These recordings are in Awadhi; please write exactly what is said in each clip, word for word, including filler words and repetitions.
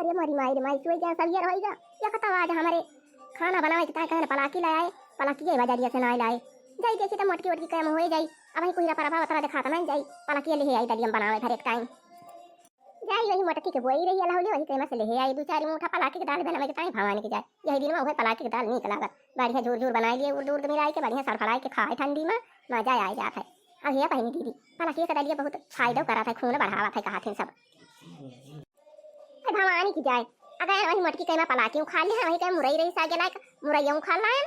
अरे मोरी माई रे माई, सोई गया, सवेर होई गया। या कता आज हमरे खाना बनावे के ताई कहन पलाकी ले आए, पलाकी के बजरिया से नाई लाए। जाई देखी त मोटकी ओटकी काम होई जाई। अबहीं कुहिरा परबा ओतरा देखात नाई जाई, पलाकी ले आई दलिया में बनावे भरे के ताई। जाई वही मोटकी के बोई रही अलहुली, वही केमा से ले आई दू चार मुठा पलाकी के दाल बनावे के ताई भवानी के जाए। यही दिन में उहे पलाकी के दाल नीक लागत, बढ़िया झूर झूर बनाई लिए, उर्द उर्द मिलाई के बढ़िया सड़फड़ाई के खाए ठंडी में, मजा आ जात है। अब हे बहिनी दीदी, पलाकी के दलिया बहुत फायदा करत है, खून बढ़ावत है, कहत हैं सब। ए भवानी की जाए, अगर वही मोटकी केमा पलाकी उखाड़ ले, वही केमा मुरई रही सागे लायक, मुरैया उखाड़ लाए।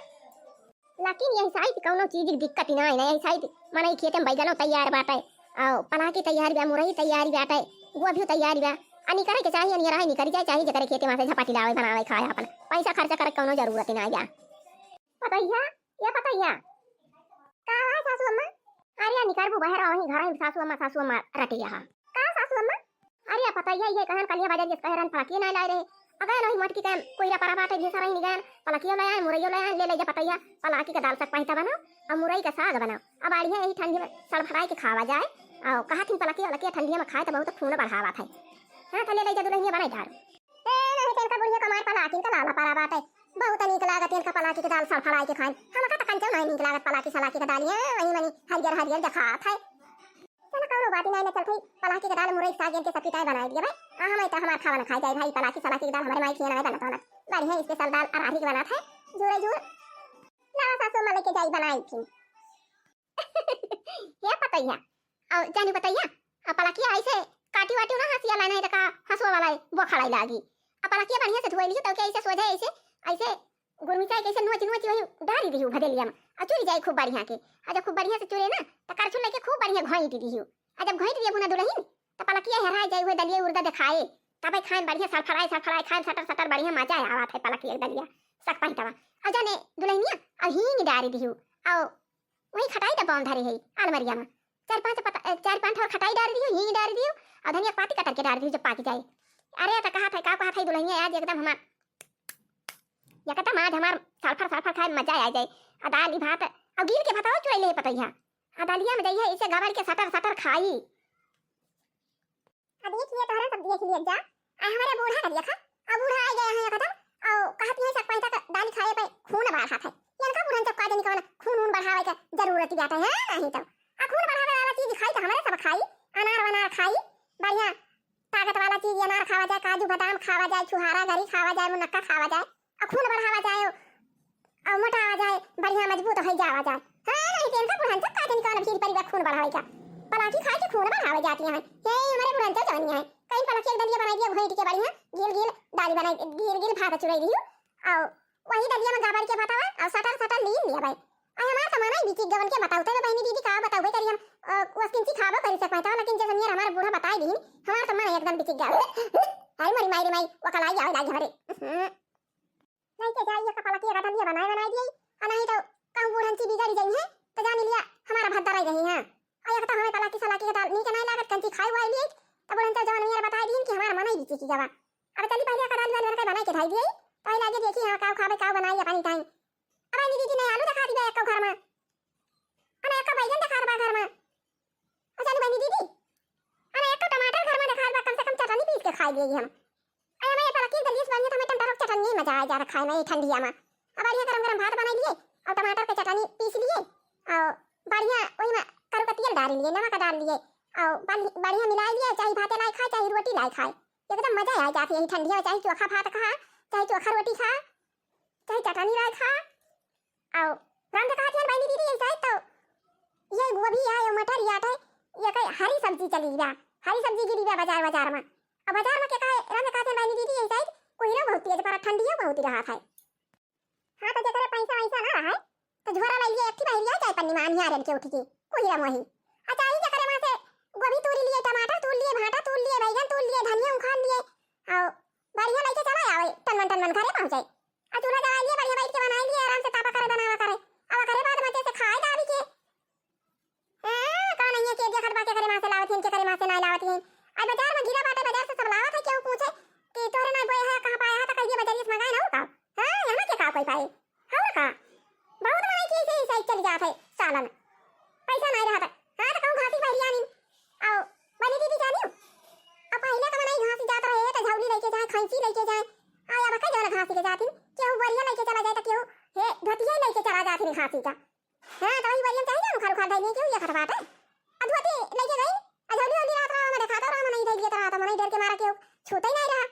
लेकिन यही साइड कौनो चीज की दिक्कत ही ना है ना, यही साइड मनई खेते में बैगनो तैयार बाटे, और पलाकी तैयार बा, मुरई तैयार बाटे, गोभी तैयार बा। आ निकरे के चाहिए, नियर है निकरी जाए, चाहिए जकरे खेते में से झपाटी लावे, बनावे, खाए अपन, पैसा खर्चा करे कौनो जरूरत ही ना है। पतैया, या पतैया। का है सासू अम्मा? अरे निकरबू बहर, वहीं घर है सासू अम्मा, सासू अम्मा रटिया है। का सासू अम्मा? अरे पतैया, ये कहन कलिया बाजार ये कह रहन पलाकिए ना लाए रहे। अगन वही मोटकी के कोइरा परा बाटे, भेसा रही निगन, पलाकियो ले आए, मुरैयो ले आए, ले ले जा पतैया, पलाकी के दाल सक पहिता बनाओ, और मुरई का साग बनाओ। अब आड़िया यही ठंडी में सड़फड़ाई के खावा जाए। और कहा थिन पलाकिया वलाकिया ठंडिया में खाए तो बहुत खून बढ़ावा था। हाँ, तो ले ले जा दुल्हनिया बनाई दारू। ए, नहीं तो इनका बुढ़िया कमार पलाकिन का लाला परा बाटे। बहुत नीक लागत इनका पलाकी के दाल सड़फड़ाई के खाए। हमका तो कंचो नहीं नीक लागत पलाकी सलाकी के दाल, ये वही मनी हरियर हरियर देखात है। चलो कौनो बात नहीं, मैं चलते पलाकी के दाल मुरई साग इनके सबकी ताई बनाई दिया भाई। आ, हम तो हमार खावा ना खाई जाए भाई, पलाकी सलाकी के दाल हमारे माई खिया ना बनत बनत। बढ़िया special दाल अरहरी के बनात है, झूरे झूर। लावा सासू माँ लेके जाई बनाई थी। हे पतैया, और जानी पतैया, आ पलाकिया ऐसे काटी वाटी ना हंसिया ला, नहीं तो का हंसुआ वाला है, बोखड़ाई लागी। आ पलाकिया बढ़िया से धोई लियो, तो के ऐसे सोझे ऐसे, ऐसे गुरमिचा के ऐसे नोच नोच वही डारी दिहू भदेलिया में, आ चुरी जाई खूब बढ़िया के। आ जब खूब बढ़िया से चुरे ना, तो करछुल लेके खूब बढ़िया घोंट दिहू। आ जब घोंट दिहू ना दुल्हन, तो पलाकिया हेराई जाई, हुए दलिया उर्दा देखाए, तबे खाए बढ़िया सड़फड़ाए सड़फड़ाए खाए, सटर सटर बढ़िया मजा आवत है पलाकिया के दलिया सक पहितवा। आ जाने दुल्हनिया, आ हींग डारी दिहू, आओ वही खटाई त बौन धरे है अलमरिया में। चार पाँच पता, अ, चार पाँच ठोर खटाई डार दियो, हींग डार दियो, और धनिया के पाती कतर के डार दियो जब पाक जाए। अरे त कहा था, का कहा था दुल्हनिया, आज एकदम हमार, एकदम आज हमार सल्फर सल्फर खाए मजा आ जाए। आ दाल भात, और गिर के भतवा चुराई ले पतैया। आ दालिया में जइया इसे गबर के सटर सटर खाई। आ देख लिए तोहरा सब देख लिए जा। आ हमारे बूढ़ा का देखा, आ बूढ़ा आ गया है एकदम, और कहत है सब पैसा का दाल खाए पे खून बढ़ा था। इनका बूढ़न सब का जानी कौन खून वून बढ़ावे के जरूरत बाटे है, नहीं तो। आ खून बढ़ावे वाला चीज खाई तो हमारे सब खाई, अनार वनार खाई, बढ़िया ताकत वाला चीज अनार खावा जाए, काजू बादाम खावा जाए, छुहारा गरी खावा जाए, मुनक्का खावा जाए, आ खून बढ़ावा जाए, और मोटा आ जाए, बढ़िया मजबूत हो जावा जाए। हाँ, नहीं तो इनका बुढ़न सब का जानी कौन भीड़ परी बा खून बढ़ावे का। पलाकी खाए के खून बढ़ावे जाती हैं। हे हमारे बुढ़न सब जवनिया है। कहीं पलाकी एक दलिया बनाई दिया घोंट के बढ़िया, गिल गिल दाल बनाई, गिल गिल भात चुराई दियो। और वही दलिया में गाबड़ के बतावा, और सटर सटर लीन लिया भाई। आई हमार तो मना ही बिचिक गवन के बताओ, तो बहनी दीदी का बताओ भाई करी हम, अ, वस किंची खाबो करी सक पाता, लेकिन जब हमार बूढ़ा बताई दीन, हमार तो मन एकदम बिचिक गया। आई मरी माई रे माई, वो कलाई आवे लागी हमारे। हम्म। नहीं के जाइए, कपाला के रटन दिया बनाए बनाए दिए, आ नहीं तो कहूँ बूढ़न ची बिगड़ी जाई है, तो जानी लिया हमारा भद्दा रह रही है। आ एक तो हमें पलाकी सलाकी के दाल नीक नहीं लागत, कंची खाए हुआ लिए, तो बूढ़न चल जवान मेरा बताए दीन कि हमारा मन ही बीची की गवा। अब चली पहले का दाल वाल बनकर बनाए के धाई दिए, तो आई लागे देखी हाँ काव खाबे काव बनाई अपनी ताई। अब आई दीदी ने आलू दिखा दिया एक घर में, अब एक बैगन दिखा दबा घर में। अच्छा नु बहनी दीदी, अब एक टमाटर घर में दिखा दबा, कम से कम चटनी पीस के खाई लिए हम। अरे हमें पलकी दलिया से बढ़िया तो हमें टमाटर की चटनी ही मजा आ जा रहा खाए में ये ठंडिया में। अब बढ़िया गरम गरम भात बना लिए और टमाटर के चटनी पीस लिए और बढ़िया वही में करू का तेल डाल लिए, नमक डाल लिए और बढ़-, बढ़िया मिला लिए, चाहे भाते लाई खाए चाहे रोटी लाई खाए, एकदम मजा आ जाती है। यही ठंडिया में चाहे चोखा भात खा, चाहे चोखा रोटी खा, चाहे चटनी लाई खा। और रंग कहा थी बहनी दीदी, ऐसा है तो ये गोभी है, ये मटर, ये आटा है, ये कई हरी सब्जी चली बा, हरी सब्जी गिरी बा बाजार, बाजार में। अब बाजार में के कहे रंग कहा थी बहनी दीदी, ऐसा है कोहरा बहुत तेज पर ठंडी है बहुत रहा है। हाँ, तो जेकरे पैसा वैसा ना रहे, तो झोरा ले लिए, एक ठे बहरिया चाय पन्नी में अन्हियारन के उठ के, कोहरा मोही। अच्छा, ई जेकरे वहाँ से गोभी तूरी लिए, टमाटर तूर लिए, भाटा तूर लिए, बैगन तूर लिए, धनिया उखाड़ लिए, और बढ़िया लेके चला आवे, टनमन टनमन घरे पहुँचे। आ चूल्हा जला लिए, बढ़िया बैठ के बनाई लिए, आराम से तापा करे, बनावा करे। अब करे बाद मजे से खाए दाबी के। ए, का नहीं है, के दिया खतबा के करे माँ से लावत हिन, के करे माँ से नहीं लावत हिन। आज बाजार में गिरा बाटे, बाजार से सब लावत है, केहू पूछे कि तोहरे नहीं बोए है, कहाँ पाया है, तो कहिए बाजारिए से मंगाए ना हो का। हाँ, यहाँ के का कोई पाए? और का? बहुत मनई की ऐसे ही साइड चली जात है सालन। पैसा नहीं रहत। हाँ, तो कहूँ घासी बहरिया नहीं। आओ, बनी दीदी जानियो। अब पहले तो मनई घासी जात रहे, तो झौली लेके जाए, भैंसी लइके जाए, आ अब कई जगह घासी के जातिन, केहू बरिया लइके चला जाए त केहू हे धोतिया लइके चला जातिन घासी का। हाँ, त वही बरिया में चाही जाए उखाड़ उखाड़ धइले केहू ये खत बाटे। आ धोती लइके गई, आ झौली औली रात रहा, मनई देखात रहा, मनई धइले त रहा, त मनई डर के मारा केहू छूते ही नहीं रहा।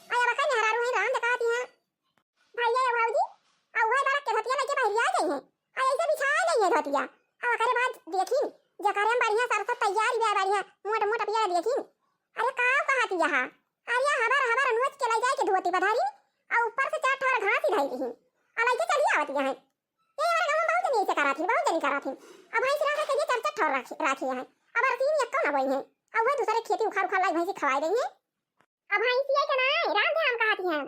आ अब कई मेहरारू हैं, राम देखाती हैं। भैया या भौजी, आ उहे बड़ा के धोतिया लइके बहरिया गई हैं। आ ऐसे बिछाए गई है धोतिया। आ ओकरे बाद देखी, जकरे में बढ़िया सरसत तैयार बा, बढ़िया मोट मोट पिया देखी। अरे का कहत यहा? अरे हबर हबर नोच के लइ जाए के धोती पधारी, आ ऊपर से चार ठोर घास ही धइली ही। आ लइके चली आवत यहा। ये हमारे गाँव में बहुत जनी ऐसे करात ही, बहुत जनी करात ही। अब भैंस रखे के लिए चार चार ठोर राखी, राखी है। अब अरसीन यक्को ना बोई है। अब वह दूसरे खेती उखाड़ उखाड़ लाई भैंसी खवाई रही है। अब भैंसिया के नाई, राम ध्यान कहत ही हैं।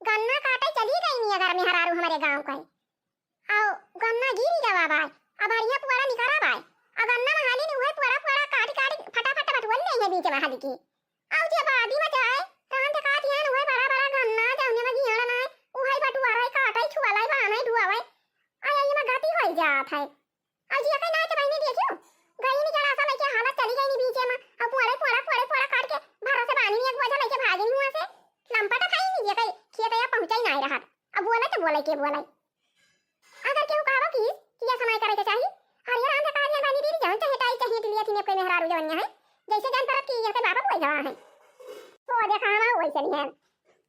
गन्ना काटे चली गई नी अगर मेहरारू हमारे गाँव का। आओ गन्ना गिरी गवा बाय, अब बढ़िया पुअरा निकरा बाय। आ गन्ना में हाली नी उहे पुअरा पुअरा काटी काटी फटाफट बटुअल ले है बीच में हाली की। आओ जे बादी में जाए, राम देखात ही हैं उहे बड़ा बड़ा गन्ना जौने में गियाड़ा नाई, उहे बटुअरा काटे छुअला बाने दुआवे। आ ये में गति होई जात है। अउर जिया कई नाई के बहिनी देखियो, गई नी जरा सा लइके हालत चली गई नी बीचे में। अब पुअरे, पुअरा, पुअरे, पुअरा काट के भरा से बानी नी एक बोझा लइके भागी नी हुआ से। लंपट खाई नी जिया कई खेत या पहुँचा ही नाई रहत। अब बोले तो बोले के बोले। अगर केहू कहबो की, कि ऐसा नाई करे के चाही, अरे राम से कहा दिया बानी दीदी जान चाहे ताई चाहे टिलिया थी ने कोई मेहरारू जवनिया है। जैसे जान परत की जैसे बाबा कोई गवा है। तो देखा हम वैसे नहीं है।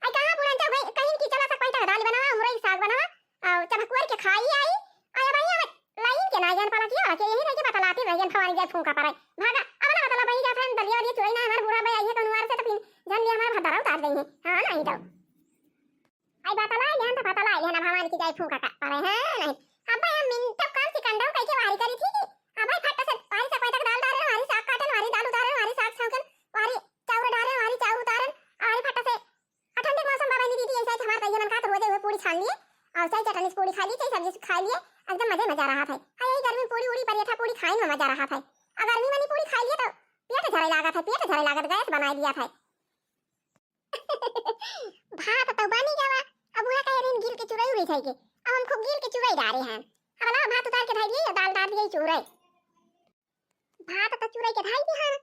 आई कहाँ पुरन जा भाई, कहीं की चला सक पैठा दाल बनावा, मुरई साग बनावा, और चमकुअर के खाई आई, आया भाई हमें लाइन के ना जान पाला किया, के यही रह के बतलाती रह जान भवानी जाए फूंका पर आई। भागा, अब ना बतला भाई जात है, दलिया वाली चुरई ना हमार बूढ़ा भाई आई है, कौन वार से तो फिर जान लिया हमार भद्दरा उतार देंगे। हाँ, नहीं तो। आई बतला लेहन तो बतला लेहन, भवानी की जाए फूंका का पर आई, हाँ, नहीं। अब भाई हम मिनट कम से कंडम कह के वारी करी थी कि अब भाई फट से वारी से कोई तक दाल डाले, वारी साग काटन, वारी दाल उतारन, वारी साग छौंकन, वारी चाउर डाले, वारी चाउर उतारन, वारी फट से आ ठंडी के मौसम बा बहनी दीदी, ऐसे हमार कहिए मन का तो रोजे हुए पूरी छान लिए और चाहे चटनी से पूरी खा लिए, चाहे सब्जी से खा लिए, एकदम मजे मजा रहा था। आ यही गर्मी में पूरी उड़ी परेठा पूरी खाए में मजा रहा था। आ गर्मी में नी पूरी खा लिए तो पेट झरे लागत है, पेट झरे लागत, गैस बनाई दिया था। भात तो बनी गवा, अब उहे कहे रहीन गिल के चुरई उरई जाएगी, अब हम खूब गिल के चुरई डारे हैं। अब लाओ भात उतार के धर लिए, दाल डार दिए चुरई। भात तो चुरई के धाई दिहन,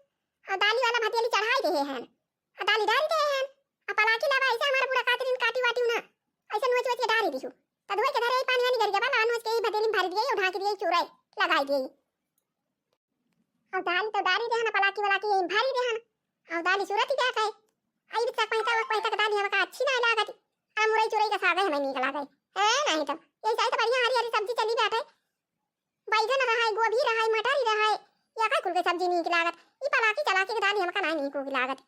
आ दाली वाला भतेली चढ़ाई देहे हन, आ दाली डारी देहे हन, आ पलाकी लावा ऐसे हमारा पूरा कातरिन काटी वाटी ना, ऐसे नोच नोच के डारी दिहु। त धोई के धरे पानी वानी गरिया बा, नोच के ही भतेली में भर दिए, ढाकी दिए, चुरई लगाई दिए। आ दाली तो डारी देहन, आ पलाकी वाला की यही भरी देहन, आ दाली चुरती क्या कहे, आई बिच्चा पहिता वक पहिता के दाली हमका अच्छी ना लागत, आ मुरई चुरई का साग हमें नीक लागे, है नहीं तो यही चाहे तो बढ़िया हरी हरी सब्जी चली बैठे, बैगन रहै, गोभी रहै, मटर ही रहै, या का कुल के सब्जी नीक लागत। ई पलाकी चलाकी के दाल हमका नाहीं नीक उक लागत।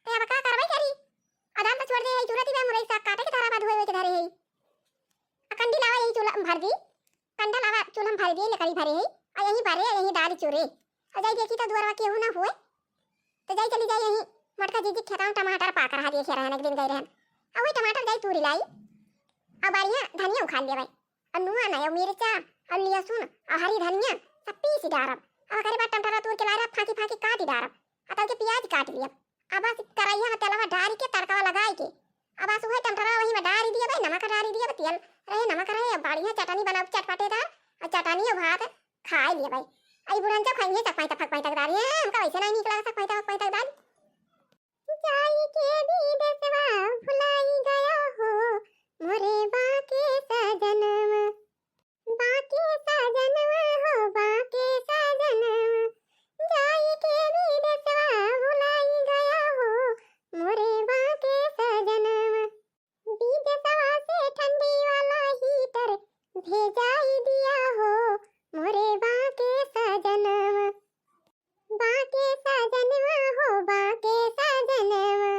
ते अब का करबै करी? आ दाल तो छोड़ दे, यही चूल्हा तिबा मुरई साग काटे के धरा बा, धोए के धरे है। आ कंडी लावा यही चूल्हा में भर दी, कंडा लावा चूल्हा में भर दी, लकड़ी भरे है, आ यही भरे, यही दाल चूरे। आ जाई देखी तो दुआरवा केहू ना हुए, तो जाई चली जाई यही मोटका जीजी खेता में टमाटर पाक रहा, देखे रहन, एक दिन गई रहन। आ वही टमाटर जाई तूरी लाई, आ बढ़िया धनिया उखाड़ लेबै। और नुआ ना, और मिर्चा, और लहसुन, और हरी धनिया, सब पीस डारब। अब ओकरे बाद टमाटर तूर के लारब, फांकी फांकी काट डारब। आ तब के प्याज काट लियब। अब बस करैया में तेलवा डारी के, तड़कवा लगाई के, अब बस उहे टमाटर वही में डारी दियब, नमक डारी दियब, तेल रहे, नमक रहे, अब बढ़िया चटनी बनाब चटपटेदार, और चटनी और भात खाई लियब। आई बुढ़न सब खाइए, चक पाई तक, फक पाई तक डारी, हमका वैसे नहीं निकला, चक पाई तक, फक पाई तक डारी। जाई के विदेशवा भुलाई गया हो मोरे बाके सजनवा, बाके सजनवा हो बाके सजनवा। जाई के विदेशवा भुलाई गया हो मोरे बाके सजनवा। विदेशवा से ठंडी वाला हीटर भेजाई दिया हो मोरे बाके सजनवा। बाके सजनवा हो बाके सजनवा।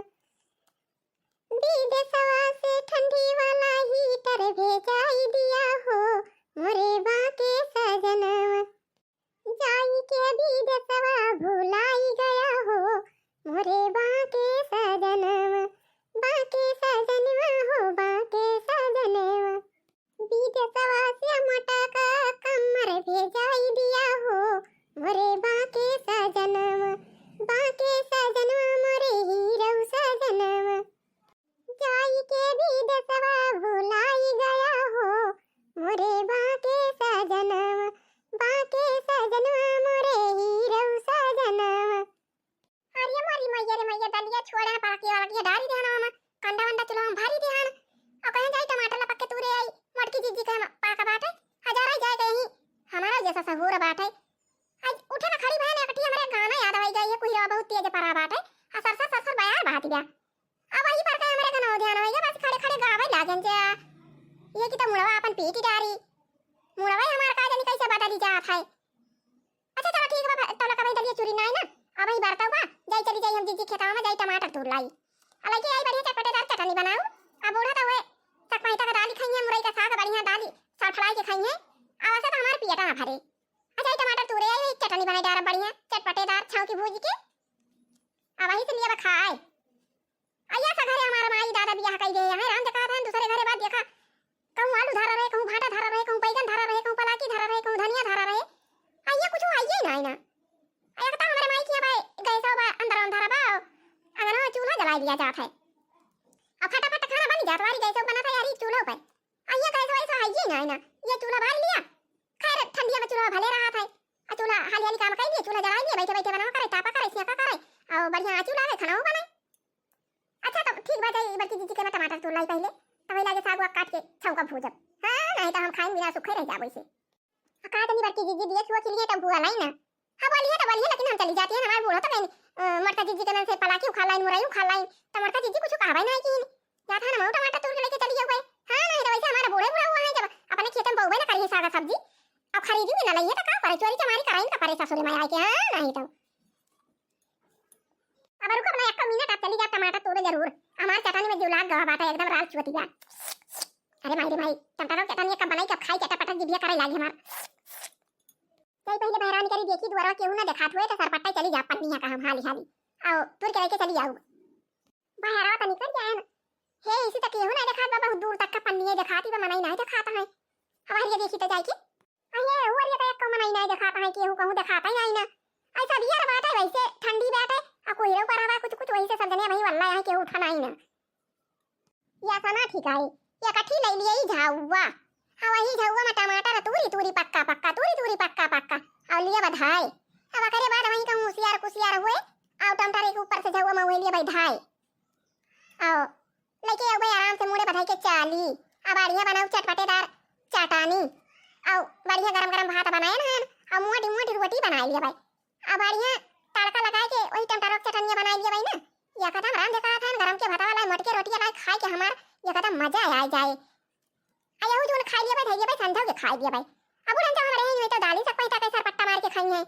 अब वही पर का हमरे कनो ध्यान होइगा, बस खड़े खड़े गावे लागन जा। ये कि तो मुड़वा अपन पीटी डारी, मुड़वा ही हमार का जानी कैसे बदली जात है। अच्छा चलो ठीक बा, तब लगा भाई दलिया चूरी नाई ना, अब वही बरतवा, जाई चली जाई हम जीजी खेतवा में, जाई टमाटर तूर लाई। आ लइके आई बढ़िया चटपटेदार चटनी बनाऊ। अब बूढ़ा तो हुए, चकमहिता का दाली खाइए, मुरई का साग बढ़िया दाली, सड़फड़ाई के खाइए। अब ऐसे तो हमार पियटा ना भरे। अच्छा, ई टमाटर तूरे आई, चटनी बनाई डारा बढ़िया, चटपटेदार, छौंकी भूज के। अब वही से लिया बा खाए। अइया सा घरे हमार माई दादा बियाह कई गए हैं, राम देखा था दूसरे घरे बात देखा, कहूँ आलू धरा रहे, कहूँ भाटा धरा रहे, कहूँ बैगन धरा रहे, कहूँ पलाकी धरा रहे, कहूँ धनिया धरा रहे। अइया कुछ आइए ना, ना। अइया कहता हमारे माई की भाई गैस बा, अंदर अंधारा बा, अंगना में चूल्हा जला लिया जात है। अब फटाफट खाना बन जात, वारी गैस बना था यारी चूल्हा पे। अइया गैस वैस आइए ना, ना। ये चूल्हा बाल लिया, खैर, ठंडिया में चूल्हा भले रहा था। आ चूल्हा हाली हाली काम कर लिए, चूल्हा जला लिए, बैठे बैठे बनाओ करे, तापा करे, सेंका करे, और बढ़िया आँचू लागे, खाना वो बने। अच्छा, तो ठीक बा, जाई बड़की जीजी के मैं टमाटर तूर लाई पहले, तब लागे साग वाग काट के छौंका भूजब। हाँ, नहीं तो हम खाई बिना सूखे रह जाबो इसे। आ का तनी बड़की जीजी दिए छुआ के लिए तब बुआ लाई ना। हाँ, बोलिए तो बोलिए, लेकिन हम चली जाती है, हमारे बूढ़ो तो कहीं, अ, मरता जीजी के नाम से पलाकी उखाड़ लाई, मुरई उखाड़ लाई, तो मरता जीजी कुछ कहबे नहीं की। या था ना, मऊ टमाटर तूर के लेके चली जाऊ भाई। हाँ, नहीं तो वैसे हमारे बूढ़े बुढ़ा हुआ है, जब अपने खेत में बोबे ना करिए साग सब्जी, अब खरीदी में ना लइए तो का करे, चोरी चमारी कराइन का परे ससुरे में आए के। हाँ, नहीं तो अब रुको अपना एक मिनट, आप चली जा टमाटर तूरे जरूर। हमार चटनी में जीव लाग गवा बाटा, एकदम राल चुअतिया। अरे माई रे माई, टमाटर चटनी कब बनाई, कब खाई, चटपटा जिभिया करे लागी हमार। जाई पहले बहरान करी देखी, दुआरा केहू ना देखात हुए तो सरपट्टा चली जा पन्निया का हम हाली हाली। आओ, तूर के लेके चली जाऊ। बहरवा तो निकल जाए ना। हे, इसी तक केहू ना देखात बा, बहुत दूर तक का पन्निया देखाती बा, मनई नहीं देखाता है। अब हरिया देखी तो जाए की। अये, हुआ रे, तो एको मनई नाई देखात है, केहू कहूँ देखात है आई ना। ऐसा बियर बाटे, वैसे ठंडी बाटे, आ कोई रे ऊपर हवा कुछ कुछ, वही से सब जने वही वल्ला यहाँ केहू उठा नाई ना। या सना ठीक है, या कठी ले लिए ई झाउआ। आ वही झाउआ में टमाटर तूरी तूरी पक्का पक्का, तूरी तूरी पक्का पक्का। और लिए बधाए। अब करे बाद वही कहूँ उसियार कुसियार हुए, और टमाटर एक ऊपर से झाउआ में हुए लिए बधाए। आओ, लेके आओ भाई, आराम से मुड़े बधाई के चाली। आ बढ़िया बनाऊ चटपटेदार चटानी। आओ, बढ़िया गरम गरम भात बनाए ना हम, आ मोटी मोटी रोटी बनाए लिया भाई। आ बढ़िया तड़का लगाए के वही टमाटर के चटनिया बनाए लिया भाई ना। या कदम राम देखा था गरम के भाता वाला मोटके रोटी लाई खाए के हमार या कदम मजा आ जाए। आ यहू जौन खाई लिया भाई, धइले भाई, संझा के खाई लिया भाई। अब उड़न जब हम रहे, वही तो दाली सब पैसा कैसे पट्टा मार के खाई है।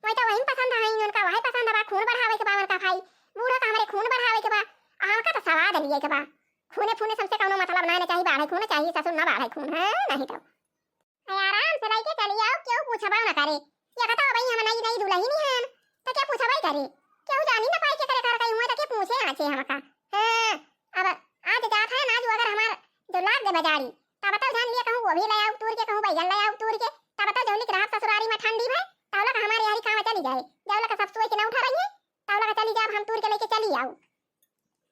वही तो वही पसंद है, उनका वही पसंद बा, खून बढ़ावे के बा उनका भाई। बूढ़ा का हमारे खून बढ़ावे के बा, आ हमका तो सवाद लिए के बा। खूने फूने सबसे कौनो मतलब ना, ना चाहिए बाढ़े खून, चाहिए ससुर ना बाढ़े खून, है नहीं तो। अरे आराम से लेके चली आओ, क्यों पूछबा ना करे। ये कहता भाई हम नई नई दुल्हन ही हैं, तो क्या पूछबा ही करे? क्यों जानी ना पाए के करे घर का हुआ, तो क्या पूछे आछे हमका। हाँ, अब आज जात है ना जो अगर हमार जो लाग दे बाजारी, तब तो जान लिया कहूँ वो भी ले आऊ तूर के, कहूँ बैगन ले आऊ तूर के, तब तो जौली के रहब ससुरारी में ठंडी में, तब लग हमारे यारी काम चली जाए, जब लग सब सोए के ना उठा रही है, तब लग चली जाब हम तूर के लेके चली आऊ।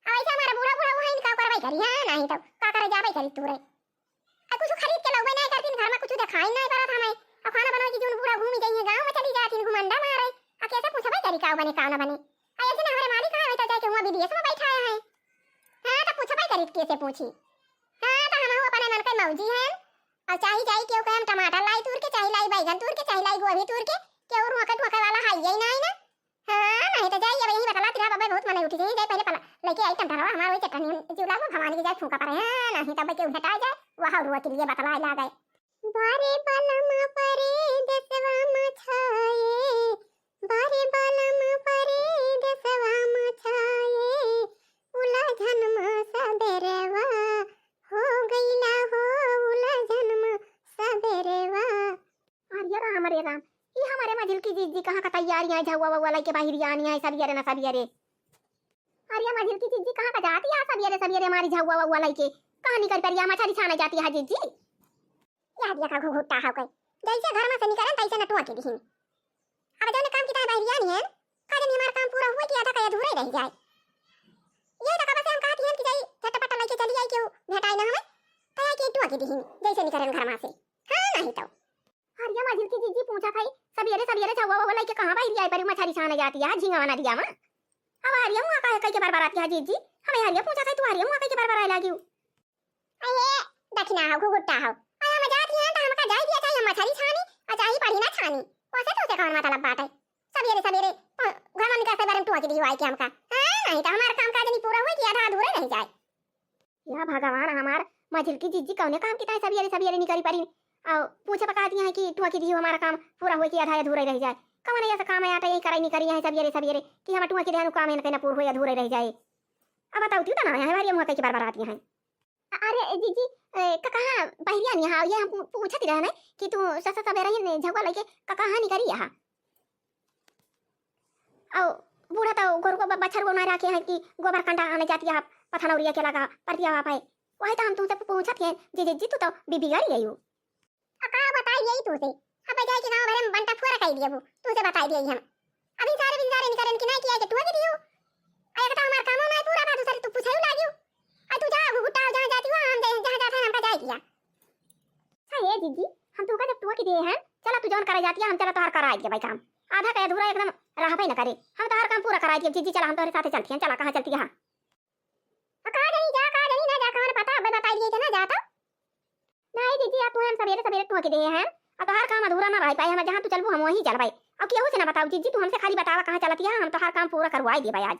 अब ऐसे हमारा बूढ़ा बूढ़ा हुआ इनका करवाई करी, हाँ, नहीं तो का करे जाबे करी तूरे। आ कुछ खरीद के लउबे नहीं करतीन, घर में कुछ देखाई नहीं पड़त हमें। अब खाना बनावे की जौन बूढ़ा घूमी जाइए गाँव में चली जातीन घुमंडा मारे। आ कैसे पूछबे करी का बने का ना बने। आ ऐसे ना हमारे मालिक आवे तो जाके हुआ विदेश में बैठा है। हाँ, तो पूछबे करी, कैसे पूछी? हाँ, तो हम अपने मन के मौजी हैं। और चाहे जाई केहू के हम टमाटर लाई तूर के, चाहे लाई बैगन तूर के, चाहे लाई गोभी तूर के, केहू रोके टोके वाला है ही नहीं ना। हाँ, नहीं तो जाई, अब यही बतला तिरा बाबा बहुत मने उठी जाई, जाई पहले पला लेके आई टमाटर हमार वही चटनी चूल्हा में भवानी के जाए फूंका पड़े। हाँ, नहीं तब केहू हटा जाए, वह रुआ के लिए बतला ला गए। बारे बलम परे देसवा मछाए, बारे बलम परे देसवा मछाए, उलझन मा सबेरवा हो गइला हो, उलझन मा सबेरवा। अरे राम, अरे राम, ई हमारे मझिल की जीजी कहाँ का तैयारियाँ झाउआ वाउआ लइके बाहिर आनी है सबियरे ना सबियरे। अरे मझिल की जीजी कहाँ का जाती है सबियरे सबियरे हमारी झाउआ वाउआ लइके? कहाँ निकल परिया मछरी छाने जाती है जीजी? यह देखा घुघुट्टा हो गई, जैसे घर में से निकलन तैसे नटुआ के दिहिन। अब जौन काम की तरह बाहिर आनी है, का जनी हमार काम पूरा हुए कि आधा का अधूरा ही रह जाए। ये तो कब से हम कहती हैं कि जाई झटपट लइके चली आई, केहू भेटाई ना हमें, तो आई के टुआ के दिहिन जैसे निकलन घर में से। हाँ, नहीं तो। अरे मझिल की जीजी पूछा था, सबियरे सबियरे झाउआ वाउआ लइके कहाँ बाहिर आई परी मछरी छाने जाती है झिंगवा नदिया में? अब हरिया मुआ काहे कई के बार बार आती है जीजी? हमें हरिया पूछा था, तू हरिया मुआ कई के बार बार आए लागी? अये, दखिना हो, घुघुट्टा हो। अये, हम जात ही हैं, तो हमका जाई दिया, चाहे हम मछरी छानी, और चाहे पढ़ी ना छानी। वैसे तो उसे कौन मतलब बात है? सबेरे, सबेरे, प-, घर में निकल से बारे में टुआ के दिवाई के हमका। हाँ, नहीं तो हमारा काम काज नहीं पूरा हुआ कि आधा अधूरा रह जाए। या भगवान हमार, मझिलकी जिज्जी कौने काम की ताई सबियरे सबियरे निकरी परी। अउ पूछे पका दिया है कि टुआ की दियो हमारा काम पूरा होए कि आधा अधूरा ही रह जाए। कौन ऐसा काम है आटा यही कराई निकरी है सबियरे सबियरे कि हम टुआ की देहनु काम है ना पूरा होए अधूरा ही रह जाए। अब बताओ तू तो ना है हमारी मुँह की बार बार आती हैं। अरे जिज्जी, ए, क-, कहाँ बहरिया नहीं हाँ, ये हम पू-, पूछत रहे ना कि तू ससा सवेरे ही ने झगवा लेके क-, कहाँ निकरी यहाँ? अउ बूढ़ा तो गोरू को ब-, बछर को ना रखे हैं कि गोबर कंडा आने जाती है, पथनौरिया के लगा परतिया वहाँ पे। वही तो हम तुमसे पूछत हैं, जी, जी, जी, तू तो बि-, बिगड़ गई हो। आ का बताई यही तुमसे? अब जाए के गाँव भरे में बंटा फोरा कह दिया वो, तुमसे बताई दिया हम। अभी सारे बिंदारे निकरन की नहीं किया कि टुआ के दियो। आ एक तो हमार कामो नहीं पूरा बा, दूसरे तू पूछे लागियो। आ तू जा, गुट्टा जहाँ जाती हो, हम जाए, जहाँ जाते हैं, हमका जाए किया। हाँ, ये जिज्जी, हम तुमका जब टुआ के दिए हैं, चला तू जौन करे जाती है, हम चला तोहार कराए दिया भाई काम। आधा का अधूरा एकदम रहबे न करे। हम तोहार काम पूरा कराए दिया, जिज्जी चला, हम तोहरे साथे चलती हैं, चला, कहाँ चलती है? आ का जानी जा, का जानी ना जा, कौन पता, अबे बताई दिए थे ना जा तो। नहीं जिज्जी, अब तू हम सवेरे सवेरे टुआ के दिए हैं, अब तोहार काम अधूरा ना रह पाए, हम जहाँ तू चलबू, हम वहीं चलबे। अब केहू से ना बताऊ जिज्जी, तू हमसे खाली बतावा कहाँ चलती है, हम तोहार काम पूरा करवाई देबे आज।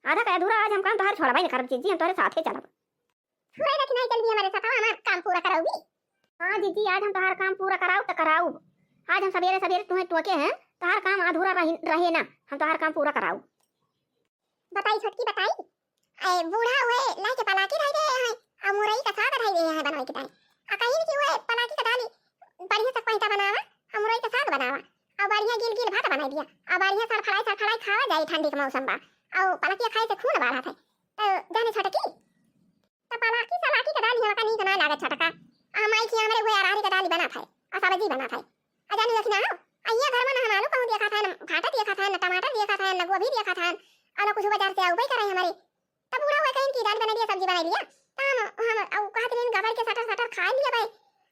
आधा का अधूरा आज हम काम तोहार छोड़बे न करब जिज्जी, हम तोहरे साथे चलब। सुरई रखी नहीं चलबी हमारे साथ, हमार काम पूरा कराउबी। हाँ जिज्जी, आज हम तोहार काम पूरा कराउब त कराउब। आज हम सवेरे सवेरे तुम्हें टोके हैं, तोहार काम अधूरा रही, रहे ना, हम तोहार काम पूरा कराउब। बताई छोटकी बताई, ए बूढ़ा हुए लाई के पलाकी धई गए हैं, आ मुरई का साग धई गए हैं बनवाई के ताई। आ कहीं कि हुए पलाकी का दाली बढ़िया से कोइता बनावा, आ मुरई का साग बनावा, आ बढ़िया गिल गिल भात बनाई दिया, आ बढ़िया सड़फड़ाई सड़फड़ाई खावा जाई ठंडी के मौसम बा, आ पलाकी खाए से खून बढ़त है। तो जाने छोटकी, त पलाकी सलाकी के दाल हमका नीक ना लागत छोटका। आ माई के हमरे उहे अरहरी के दाल बनात है, आ सब्जी बनात है। आ जानी देखी ना हो, आ ये घर में ना हम आलू कहूँ देखा था, ना भाटा देखा था, ना टमाटर देखा था, ना गोभी देखा था, आ ना कुछ बाजार से आउबे करे हमरे। तब बूढ़ा हुए कहीं की दाल बना दिया, सब्जी बना लिया, त हम, हम, अउ कहत रही गबाड़ के सटर सटर खा लिया भाई।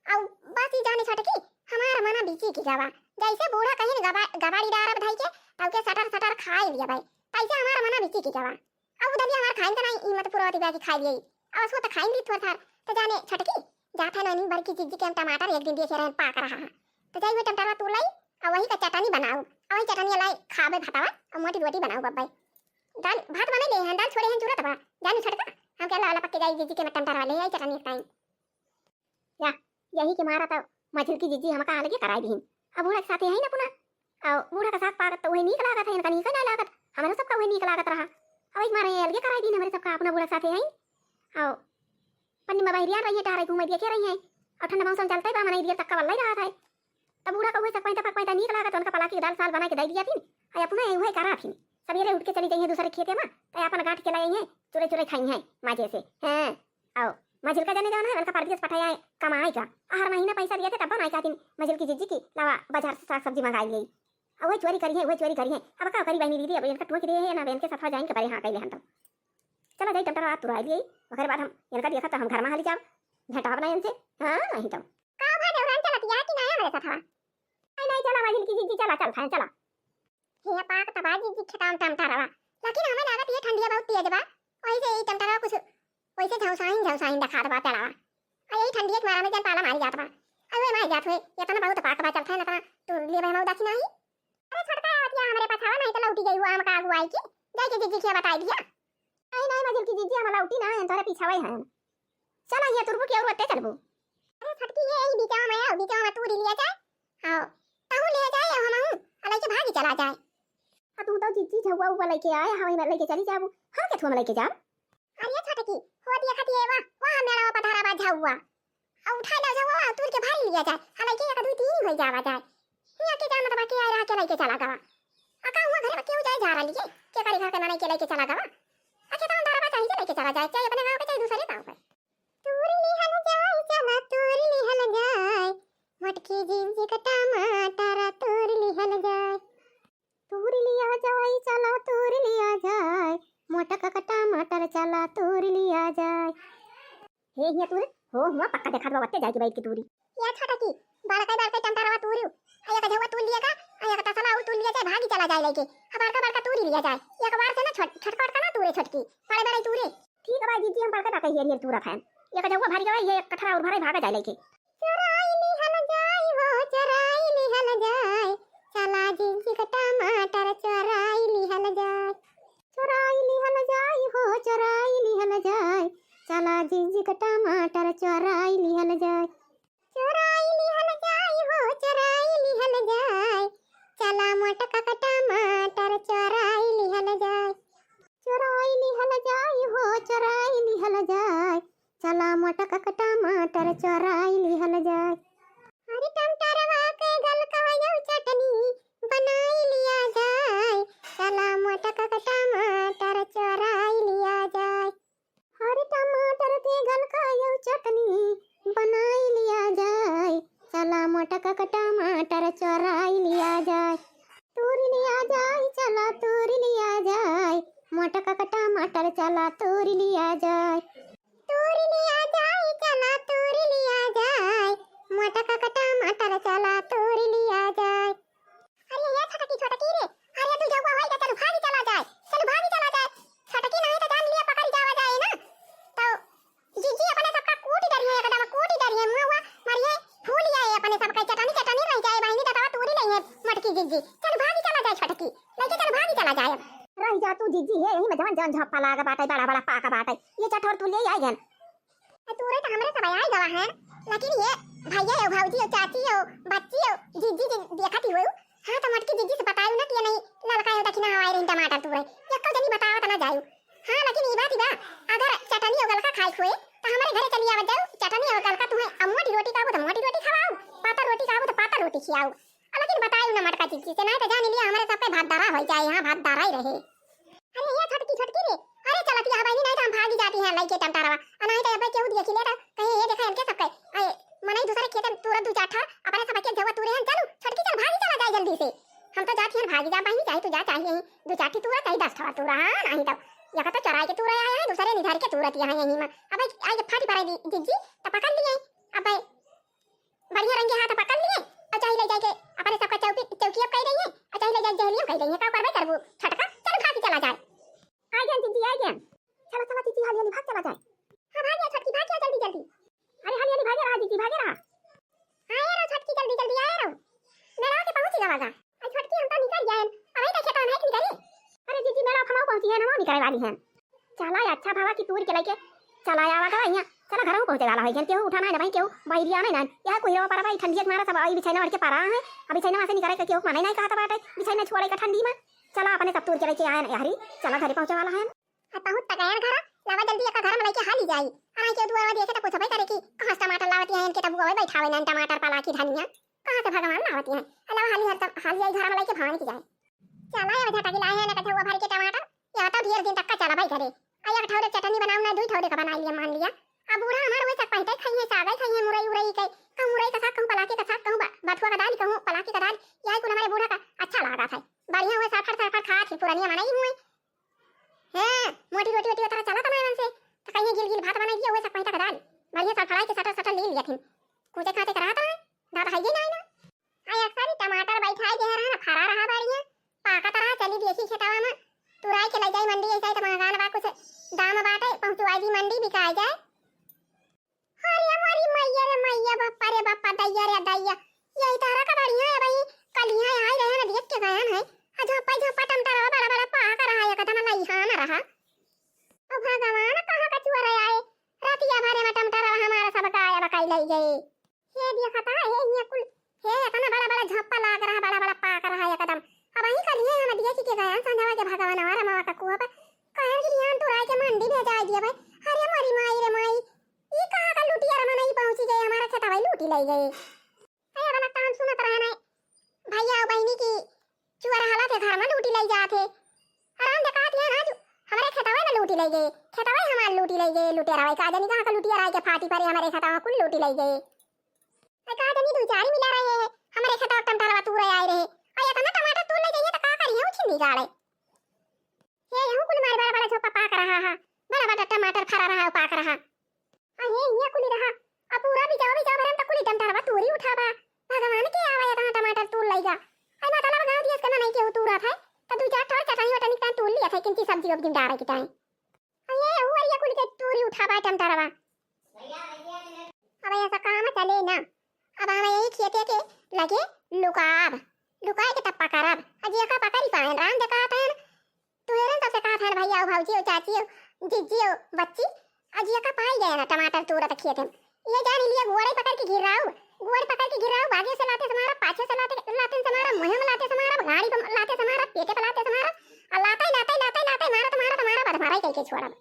अउ बस ई जाने छोटकी, हमार मना बिची की गवा। जैसे बूढ़ा कहीं गबा-, गबाड़ी डारब धई के, तब के सटर सटर खा लिया भाई। तैसे हमार मना बिची की गवा। अब उ दलिया हमार खाइन त नाई, ई मत पुरवती बा कि खाइ लियई। अब असो त खाइन ली थोर थार। त जाने छोटकी, जात है ननी बड़की जिज्जी के हम टमाटर एक दिन देखे रहन पाक रहा है। त जाई वो टमाटरवा तोड़ लाई, अउ वही का चटनी बनाऊ। अउ वही चटनी लाई खाबे भातवा, अउ मोटी रोटी बनाऊ बब्बई। दाल भात बने ले हैं, दाल छोड़े हैं जरूरत बा। जाने छोटका, हम क्या लाला पक्के जाई जिज्जी के मैं टमाटरवा ले आई चटनी खाइन। या, यही के मारा त मझिलकी जिज्जी हमका अलगे कराई दिहिन। अब बूढ़ा के साथे है ना पुना, अउ बूढ़ा के साथ पारत त उहे नीक लागत है, इनका नीक ना लागत, हमरे सबका उहे नीक लागत रहा। अब एक मारे अलगे कराई दिहिन हमरे सबका अपना बूढ़ा के साथे है। अउ पन्नी में बहरिया रही है, टहरे घूमे देखे रही है, अउ ठंडा मौसम चलते बा, मनई देर तक का वल्ला ही रहत है। तब बूढ़ा का उहे सक पैंता पक पैंता नीक लागत, उनका पलाकी के दाल साल बना के दे दिया थिन, अउ अपना उहे करा थिन। सवेरे उठ के चली जाइए दूसरे खेते में, त अपन गांठ के लाई है, चुरे चुरे खाई है मजे से। हाँ। अउ मझिलका जाने जाना है, उनका परदेस पठाया है कमाई का। हर महीना पैसा दिया थे, तब ना चाहती मझिलकी जिज्जी की लावा बाजार से साग सब्जी मंगाई ले। अउ वही चोरी करी है, वही चोरी करी है। अब का करी बहनी दीदी, अब इनका टोक दे है ना, बहन के साथ जाएंगे बड़े हाँ कैले हम तो। चला जाई टमाटर तुराई लिए, ओकरे बाद हम इनका देखा तो हम घर में हाली जाब, भेंटाब ना इनसे। हाँ, नहीं तो। का भा देवरान चलत या कि ना हमरे साथ हवा? नहीं, नहीं, चला मझिलकी जिज्जी, चला, चल खाए, चला। हे पाक तबा जिज्जी खेताम टमाटरवा, लेकिन हमें लागत ये ठंडिया बहुत तेज बा, वही से यही टमाटरवा कुछ वैसे झौसाइन झौसाइन देखात बा पेड़वा। आ यही ठंडिया के मारा में जन पाला मारी जात बा। अरे मारी जात हुए, इतना बहुत पाक बा चलत है ना, इतना तू लिए भाई मऊ दासी नाही। अरे छोटका आवतिया हमरे पाछावा, नहीं तो लौटी गई हुआ हमका आगू आई की, जाई के जिज्जी के बताई दिया। नहीं, नहीं, मझिलकी जिज्जी हम लौटी ना, हम तोरे पीछावा ही हैं। चला ये तुरबू की और वत्ते चलबू। अरे छोटकी ये यही बीचवा में आओ, बीचवा में तू लिया जाए। आओ, तहू ले जाए, हम हूँ, अलई के भागी चला जाए। आ तू तो जिज्जी झउआ उआ लेके आए, हवाई में लेके चली जाबू, हम के थुआ में लेके जाब। अरे छोटकी, हो दिया खतिए वा, वा मेरा वा पधारा बा झउआ। आ उठाई ला झउआ, तूर के भारी लिया जाए, अलई के एक दुई तीन होई जावा जाए। हिया के जान त बाकी आए रहा के लेके चला गवा। आ का हुआ घरे में केहू जाए जा रहा लिए, के करी घर के मनई के लेके चला गवा। आ के तहन डरवा चाही के लेके चला जाए, चाहे अपने गाँव के चाहे दूसरे गाँव के। तूर लिहल जाए, चला तूर लिहल जाए, मोटकी जिंजी का टमाटर तूर लिहल जाए। तूर लिया जाए, चला तूर लिया जाए, मोटका का टमाटर चला तूर लिया जाए। हे हिया तूर, हो हुआ पक्का देखात बा, वत्ते जाए के बैठ के तूरी। या छोटकी, बड़का बड़का टमाटरवा तूरी, आ एक झउआ तूर लिया का, आ एक तसला और तूर लिया जाए, भागी चला जाए लेके। आ बड़का बड़का तूरी लिया जाए, एक बार से ना छोट-, छोटका बड़का ना तूरे छोटकी, बड़े बड़े तूरे। ठीक बा जिज्जी, हम बड़का बड़का हियर हियर तूरत हैं। एक झउआ भरी गवा, ये एक कठरा और भरे भागा जाए लेके। चोराई लिहल जाई हो, चोराई लिहल जाए, चला जिंजी का टमाटर चोराई लिहल जाए। चोराई लिहल जाई हो, चोराई लिहल जाए। चला जीजी का टमाटर चोराई लिहल जाए। चोराई लिहल जाए हो, चोराई लिहल जाए। चला मोटका का टमाटर चोराई लिहल जाए। चोराई लिहल जाए हो, चोराई लिहल जाए। चला मोटका का टमाटर चोराई लिहल जाए। अरे टमाटरवा के गलका हो चटनी बनाई लिया जाए। चला मोटका का टमाटर चोराई लिया जाए। अरे टमाटर के गलका हो चटनी बनाई लिया जाए। चला मोटका का टमाटर चोराई लिया जाए। तूरी लिया जाए, चला तूरी लिया जाए। मोटका का टमाटर चला तूरी लिया जाए। तूरी लिया जाए, चला तूरी लिया जाए। मोटका का टमाटर चला तूरी लिया जाए। अरे ये छोटकी, छोटकी रे, अरे तू जौआ होई के चल भागी चला जाए, चल भागी चला जाए। छोटकी नहीं तो जान लिया पकड़ जावा जाए ना। तो जीजी अपने सबका कूटी डरिए, एकदम कूटी डरिए, मुँह हुआ मारिए फूल जाए, अपने सबका चटनी चटनी रह जाए, बहिनी दतवा तूरी लइहे मोटकी जीजी। चल भागी चला जाए छोटकी, लइके चल भागी चला जाए। रह जा तू जीजी, हे यही में जवन जवन झप्पा लाग बाटे, बड़ा बड़ा पाक बाटे, ये चटोर तू ले आई गन। ए, तूरे तो हमरे सब आई गवा है, लेकिन ये भैया हो, भौजी हो, चाची हो, बच्ची हो, जीजी जी देखत ही हो, हाँ तो मोटकी जीजी से बतायू ना कि ये नहीं ललका हो दखिना हवाई रही टमाटर तूरे, यक्को जनी बतावत ना जायू। हाँ लेकिन ई बात बा, अगर चटनी हो गलका खाए खोए तो हमारे घरे चली आवत जाऊ, चटनी हो गलका तुम्हें अब मोटी रोटी खाबू तो मोटी रोटी खवाऊ, पातर रोटी खाबू तो पातर रोटी खियाऊ। आ लेकिन बतायू ना मोटका जीजी से, नहीं तो जान लिया हमारे सबके भात दारा हो जाए, यहाँ भात दारा ही रहे। अरे ये छोटकी, छोटकी रे, अरे चलत यहाँ बहनी, नहीं तो हम भागी जाती हैं लइके टमटरवा। आ नहीं तो अब केहू देखी ले तो कहीं ये देखा इनके सबके, अरे मनई दूसरे खेते में तुरंत दू चार ठा अपने सबके जौआ तुरे हैं। चलू छोटकी चल भागी चला जाए जल्दी से। हम तो जाती हैं भागी जा बहनी, चाहे तू जा चाहे यहीं दू चार ठी तुरा चाहे दस ठा तुरा, हाँ नहीं तो यह तो चोराई के तुरा आया है, दूसरे निधर के तुरत यहाँ यहीं में। अब आई फाटी पड़ेगी जिज्जी तो पकड़ लिए। अब बढ़िया रंगे हाथ पकड़ लिए और चाहे ले जाके अपने सबका चौकी, चौकी अब कह रही है और चाहे ले जाके जहलियम कह रही है। का करबे करबू छोटका, चल भाग चला जाए। आ गया जीजी, आ गया। चला चला जीजी, हाली हाली भाग चला जाए। हाँ भाग गया छोटकी, भाग गया जल्दी जल्दी। अरे हाली हाली भागे रहा जीजी, भागे रहा। हाँ ये रो छोटकी जल्दी जल्दी आए रो। मेरा के पहुँच गवा गा। अरे छोटकी हम तो निकल गए, अब तो खेतवा नहीं निकली। अरे जीजी मेरा फमाऊ पहुँची है ना, वो निकले वाली है। चला, अच्छा भवा कि तूर के लइके चला आवा का यहाँ। चला, घरहू पहुँचे वाला होई गन, केहू उठा नहीं ना भाई, केहू बैरिया नहीं ना। यह कोई रवा पर भाई ठंडिया के मारा सब आई बिछैना ओढ़ के परा है। अब बिछैना से निकले के केहू मने नहीं कहत बाटे, बिछैना छोड़े का ठंडी में। चला, अपने सब तूर के लइके आए ना यारी, चला घरे पहुँचे वाला है। अब पहुँच तक गए घर, लावा जल्दी एक घर में लइके हाली जाई। अरे के दुआ देखे तो पूछबे करे कि कहाँ से टमाटर लावती है इनके, तब वो बैठावे ना टमाटर पला की धनिया। कहाँ से भगवान लावती है? अलावा हाली हर तब हाली आई घर में लइके भवानी की जाए। चला, ये झटकी लाए हैं ना कठौआ भर के टमाटर, या तो ढेर दिन तक का चला भाई घरे। आ एक ठौरे चटनी बनाऊ ना, दुई ठौरे का बना लिया, मान लिया। अब बूढ़ा हमार वही सब पहिते खाई है, सागई खाई है, मुरई उरई के, कहूँ मुरई का साग, कहूँ पलाकी का साग, कहूँ ब-, बथुआ का दाल, कहूँ पलाकी का दाल, यही कुल हमारे बूढ़ा का अच्छा लागत है। बढ़िया हुए साफर साफर खात ही पुरनिया मनई हुए। हाँ, मोटी रोटी वोटी उतरा चला तमाए मन से, तो कहीं गिल गिल भात बनाई दिया, वही सब पहिता का दाल, बढ़िया सड़फड़ाई के सटर सटर ले लिया थी। कूचे खाते करा तो है, दादा है ये ना, ना। आई अक्सर ही टमाटर बैठाई दे रहा ना, फरा रहा बढ़िया, पाकत रहा, चली देखी खेतवा में, तुराई के ले जाई मंडी, ऐसा ही तो महंगान बा, कुछ दाम बाटे, पहुँचवाई दी मंडी, बिकाई जाए। अरे मोरी मैया रे मैया, बापा रे बापा, दैया रे दैया, यही तारा का बढ़िया है भाई, कल यहाँ आई रहे ना, देख के गया है, आ झप्पा झप्पा टमटरवा बड़ा बड़ा पाक रहा है, एकदम लइहान रहा। ओ भगवान, कहाँ का चुअर आए, रतिया भरे में टमटरवा हमारा सब गायब कई ले गए। हे देखता है, हे हियाँ कुल, हे इतना बड़ा बड़ा झप्पा लाग रहा, बड़ा बड़ा पाक रहा एकदम। अब वहीं करिए हम देखी के गया संझवा के भगवान हमारा मावा का कुआ पे, कहन कि हियाँ तुराई के मंडी भेजाई दिया भाई। अरे मोरी माई रे माई, ई कहाँ का लुटिया रे मनई पहुँची गए, हमारा खेतवा लूटी ले गए। अरे वाला काम सुनत रहे ना भैया और बहिनी की, चुअर हालत है घर में लूटी ले जात है। आराम देखात है ना, जो हमारे खेतवा में लूटी ले गए, खेतवा हमारे लूटी ले गए, लुटेरा भाई का जानी कहाँ का लुटिया रहा के फाटी परे हमारे खेतवा कुल लूटी ले गए। अरे का जानी दो चार मिला रहे हैं, हमारे खेतवा टमाटर तूरे आए रहे। अरे इतना टमाटर तूर ले जाइए तो का करिए, उछिंदी गाड़े। हे यहू कुल मारे बड़ा बड़ा झोपा पाक रहा है, बड़ा बड़ा टमाटर फरा रहा है, पाक रहा। आ हे हियाँ कुली रहा, आ पूरा बिचावा बिचावा भरम त कुली टमाटरवा तूरी उठावा। भगवान के आवा या तहाँ टमाटर तूर लइगा। आई मतलब गाँव दियस के ना नहीं केहू तूरत है, त दू चार ठो चटनी वटनी के तूर लिया था, किंची सब्जी उब्जी में डारे के टाइम। आ ये हुआ या कुली के तूरी उठावा टमाटरवा। अब ऐसा काम चले ना। अब हम यही खेते के लगे लुकाब, लुकाए के तब पकड़ब। आ जेका पकड़ी पाएन, राम देखा पाएन, तू एरन सबसे कहा था भैया, भौजी, चाची, जिज्जी, बच्ची, आ जेका पाई ना टमाटर तूरत खेत में। ये जान लिया, गोड़े पकड़ के गिराऊ, गोड़े पकड़ के गिराऊ, बागे से लाते से मारा, पाछे से लाते, लाते से मारा, मुँहे में लाते से मारा, गाड़ी पे लाते से मारा, पेटे पे लाते से मारा, और लाते, लाते, लाते, लाते मारा, तो मारा, तो मारा, बस मारा ही कह के छोड़ब।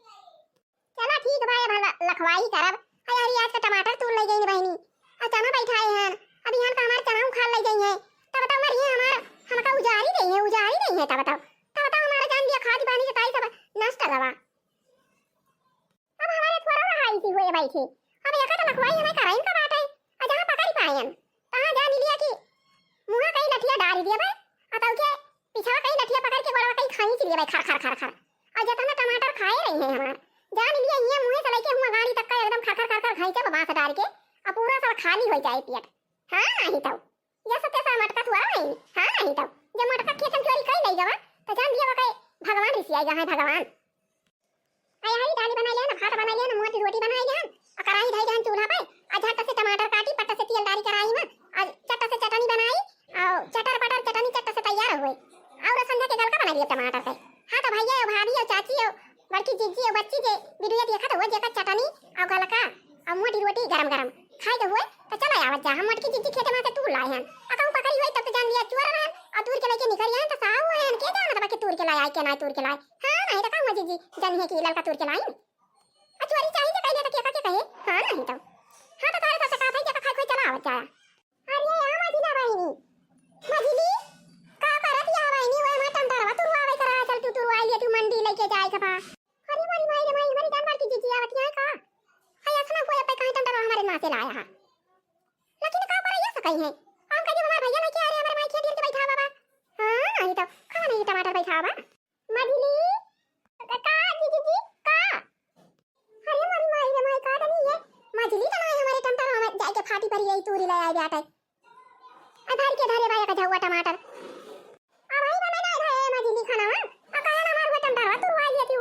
चला ठीक बा, अब हम लखवाई करब। अरे यार, आज का टमाटर तूर ले गई बहिनी, और चना बैठाए हन, अब यहाँ का हमार चना उखाड़ ले गई है, तब बताओ हमार, ये हमार, हमका उजारी गई है, उजारी गई है, तब बताओ, तब बताओ हमारा जान लिया खाद पानी से ताई सब नष्ट रवा। अब हमारे थोड़ा रहा इसी हुए बैठी। अब एका तो लखवाई हमें कराइन का बात है। आ जहाँ पकड़ पायन, तहाँ जान लिया कि मुँहा कहीं लठिया डाल दिया भाई। आ तब के पीछवा कहीं लठिया पकड़ के गोड़वा कहीं खाई चलिए भाई, खर, खर, खर, खर। और जितना टमाटर खाए रही हैं हमार, जान लिया ये मुँहे से लेके हुआ गाड़ी तक का एकदम खर, खर, खर, खर खाई जब बाँस डाल के, और पूरा सब खाली हो जाए पेट। हाँ, नहीं तो। जैसे तैसा मटका थुआ रही। हाँ, नहीं तो। जब मटका खेतन चोरी कर ले गवा, तो जान लिया वकै भगवान रिसिया गया है, भगवान। आई हरी दाल बनाई लेन, भात बनाई लेन, मोटी रोटी बनाई लेन, आ कढ़ाई धई लेन चूल्हा पे, आ झट से टमाटर काटी, पट से तेल डारी कढ़ाई में, आ चट से चटनी बनाई, आ चटर पटर चटनी चट से तैयार हुए। और संझा के गलका बनाई लिए टमाटर के। हाँ तो भैया, ओ भाभी, ओ चाची, ओ बड़की जिज्जी, ओ बच्ची जे वीडियो देखत हुए, जेकर चटनी, आ गलका, आ मोटी रोटी गरम गरम खाए के हुए, तो चला आवत जा। हम मोटकी जिज्जी खेते में से तूर लाए हैं, आ कहूँ पकड़ी हुई तब तो जान लिया चोर रहन, आ तूर के लेके निकल आए, तो साहू है, के जानत बा कि तूर के लाए, आए के ना तूर के लाए। हाँ, नहीं तो कहूँ जिज्जी जानी है कि ललका तूर के लाई। आ चोरी चाही तो कह दे तो केका के कहे? हाँ, नहीं तो। हाँ, तो तारे साथ कहा था कि खाए कोई चला आवत जाया। अरे, आ मझिला बहिनी, मझिली, का करत या बहिनी? ओए, हमार टमाटरवा तुरवावे करा, चल तू तुरवाई ले, तू मंडी लेके जाए के बा। अरे, मोरी माई रे माई, हमारी जानवर की जिज्जी आवत यहाँ का? हाय, असना कोई अपे कहीं टमाटरवा हमारे माँ से लाया है। लेकिन का करे ये सकई है? हम कहीं हमारे भैया लेके आ रहे, हमारे माई खेत के बैठा बाबा। हाँ, नहीं तो, कहाँ नहीं टमाटर बैठा बा? मझिली, का, का, जिज्जी, का? अरे मोरी माई रे माई, का जानी ये मझिली तो नाई हमारे टमाटर हमें जाए के फाटी पर यही तूरी ले आए बाटे। आ धर के धरे बा एक झउआ टमाटर। आ भाई बने ना धरे मझिली खाना में। आ काहे ना हमार हुआ टमाटर तू हुआ ये तू।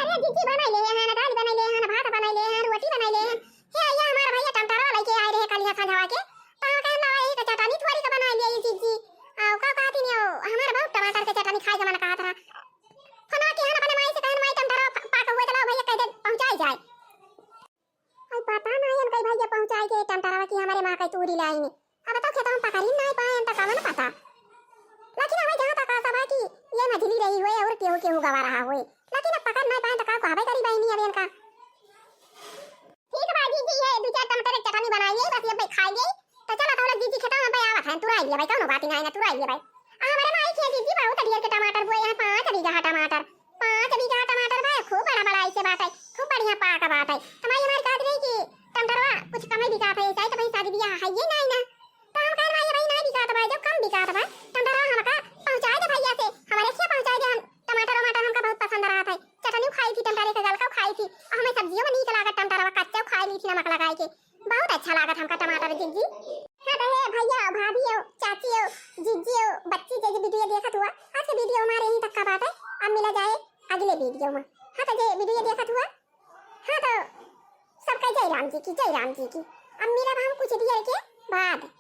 अरे जिज्जी बनाई ले हैं, दाल बनाई ले हैं, भात बनाई ले हैं, रोटी बनाई ले हैं। हे अइया हमार भैया टमाटर लेके आए रहे कल यहाँ संझवा के। तो हम कहन लावा यही के चटनी थोड़ी का बनाई ले ये जिज्जी। आ का कहती नहीं हो, हमारे बहुत टमाटर के चटनी खाए के मन कहत रहा। फोनवा किहन अपने माई से, कहन, "माई, टमाटरवा पा-, पाक हुए, चला भैया, कह दे, पहुँचाई जाए।" अब पता नहीं, हम कही, "भैया, पहुँचाए के टमाटरवा की हमारे माँ कही तूरी लाई ने।" अब तो खेतवा में पकड़ी नहीं पाए, हम तो कवन पता। लेकिन हमें जहाँ तक आशा बा कि ये मझिली रही हुए और केहू, केहू गवा रहा हुए। लेकिन अब पकड़ नहीं पाए, तो का कहबे करी बहिनी, अब इनका। ठीक बा जिज्जी, ये दू चार टमाटर के चटनी बनाई ले, बस ये पे खाई ले। तो चला थोड़ा जिज्जी खेतवा में बे आवत है, तुराई ले भाई, कौनो बात नहीं ना, तुराई ले भाई। आ हमारे माई के जिज्जी बहुत ढेर के टमाटर बोए हैं, पाँच बीघा टमाटर, पाँच बीघा टमाटर भाई, खूब बड़ा बड़ा ऐसे बात है, खूब बढ़िया पाक बात है। तो माई हमारी कहत रही कि टमाटरवा कुछ कम ही बिकात है, ऐसा ही तो भाई शादी ब्याह है ये नहीं ना। तो हम कहे माई भाई नहीं बिकात भाई, जब कम बिकात भाई टमाटरवा हमका पहुँचाए दे भैया से, हमारे से पहुँचाए दे, हम टमाटर वमाटर हमका बहुत पसंद रहत है। चटनी खाई थी टमाटर के गलका खाई थी, और हमें सब्जियों में नीक लागत टमाटरवा, कच्चा खाई ली थी नमक लगाई के, बहुत अच्छा लागत हमका टमाटर जिज्जी। हाँ तो हे भैया, भाभी हो, चाची हो, जिज्जी हो, बच्ची जे जे वीडियो देखत हुआ, आज के वीडियो हमारे यहीं तक का बात है। अब मिला जाए अगले वीडियो में। हाँ तो जे वीडियो देखत हुआ, हाँ तो सबका जय राम जी की, जय राम जी की। अब मिलब हम कुछ देर के बाद।